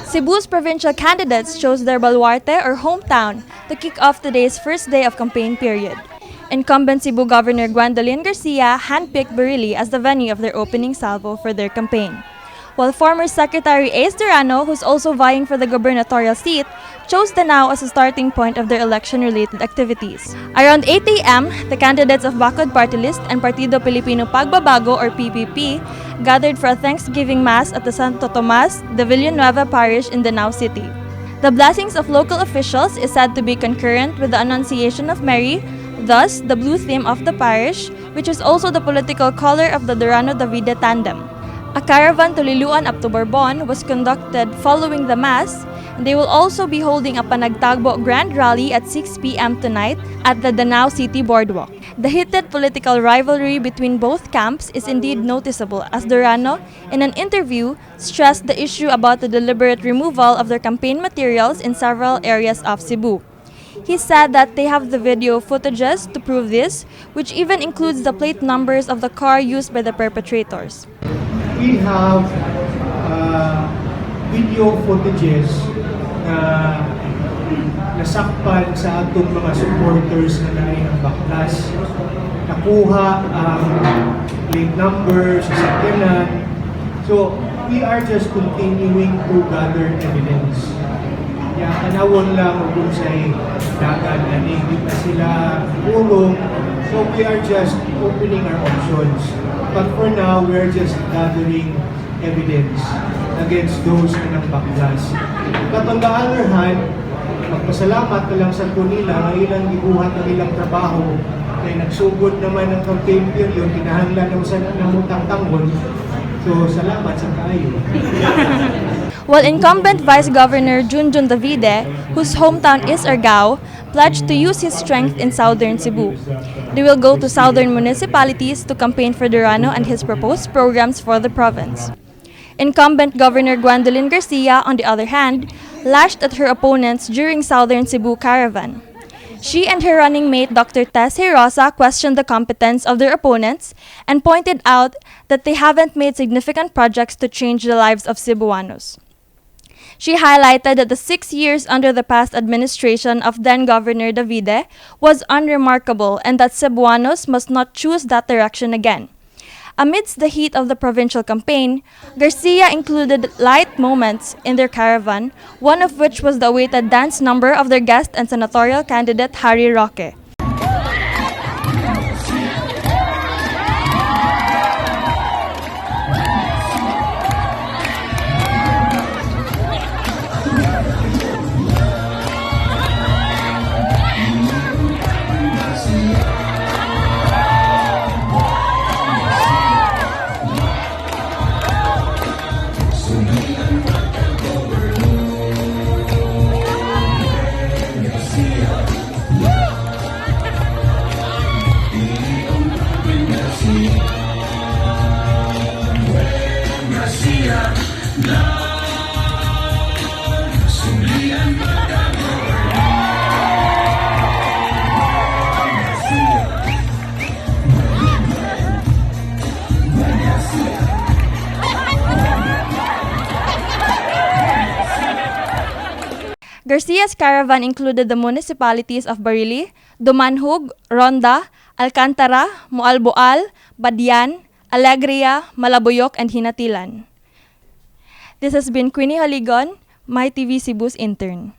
Cebu's provincial candidates chose their baluarte or hometown to kick off today's first day of campaign period. Incumbent Cebu Governor Gwendolyn Garcia handpicked Barili as the venue of their opening salvo for their campaign, while former Secretary Ace Durano, who's also vying for the gubernatorial seat, chose Danao as a starting point of their election-related activities. Around 8 a.m., the candidates of Bacod Party List and Partido Pilipino Pagbabago or PPP gathered for a Thanksgiving Mass at the Santo Tomas de Villanueva Parish in Danao City. The blessings of local officials is said to be concurrent with the Annunciation of Mary, thus the blue theme of the parish, which is also the political color of the Durano-Davide tandem. A caravan to Liloan up to Bourbon was conducted following the Mass, and they will also be holding a Panagtagbo Grand Rally at 6 p.m. tonight at the Danao City Boardwalk. The heated political rivalry between both camps is indeed noticeable, as Durano, in an interview, stressed the issue about the deliberate removal of their campaign materials in several areas of Cebu. He said that they have the video footages to prove this, which even includes the plate numbers of the car used by the perpetrators. We have video footages na nasakpan sa atong mga supporters na lain ng baklas. Nakuha ang plate number sa sakyanan. So, we are just continuing to gather evidence. Kaya kanawon lang kung sa'y dagan na hindi pa sila ulong. So, we are just opening our options. But for now, we're just gathering evidence against those na baklas. But on the other hand, magpasalamat na lang sa nila na ilang gibuhat ang ilang trabaho kaya nagsugod naman ng campaign period, kinahanglan naman sa namutang tanggol. So, salamat sa kayo. While incumbent Vice Governor Junjun Davide, whose hometown is Argao, pledged to use his strength in Southern Cebu. They will go to southern municipalities to campaign for Durano and his proposed programs for the province. Incumbent Governor Gwendolyn Garcia, on the other hand, lashed at her opponents during Southern Cebu Caravan. She and her running mate Dr. Tess Hirosa questioned the competence of their opponents and pointed out that they haven't made significant projects to change the lives of Cebuanos. She highlighted that the 6 years under the past administration of then-Governor Davide was unremarkable and that Cebuanos must not choose that direction again. Amidst the heat of the provincial campaign, Garcia included light moments in their caravan, one of which was the awaited dance number of their guest and senatorial candidate Harry Roque. Garcia's caravan included the municipalities of Barili, Dumanhog, Ronda, Alcantara, Moalboal, Badian, Alegria, Malabuyok, and Hinatilan. This has been Queenie Haligon, My TV Cebu's intern.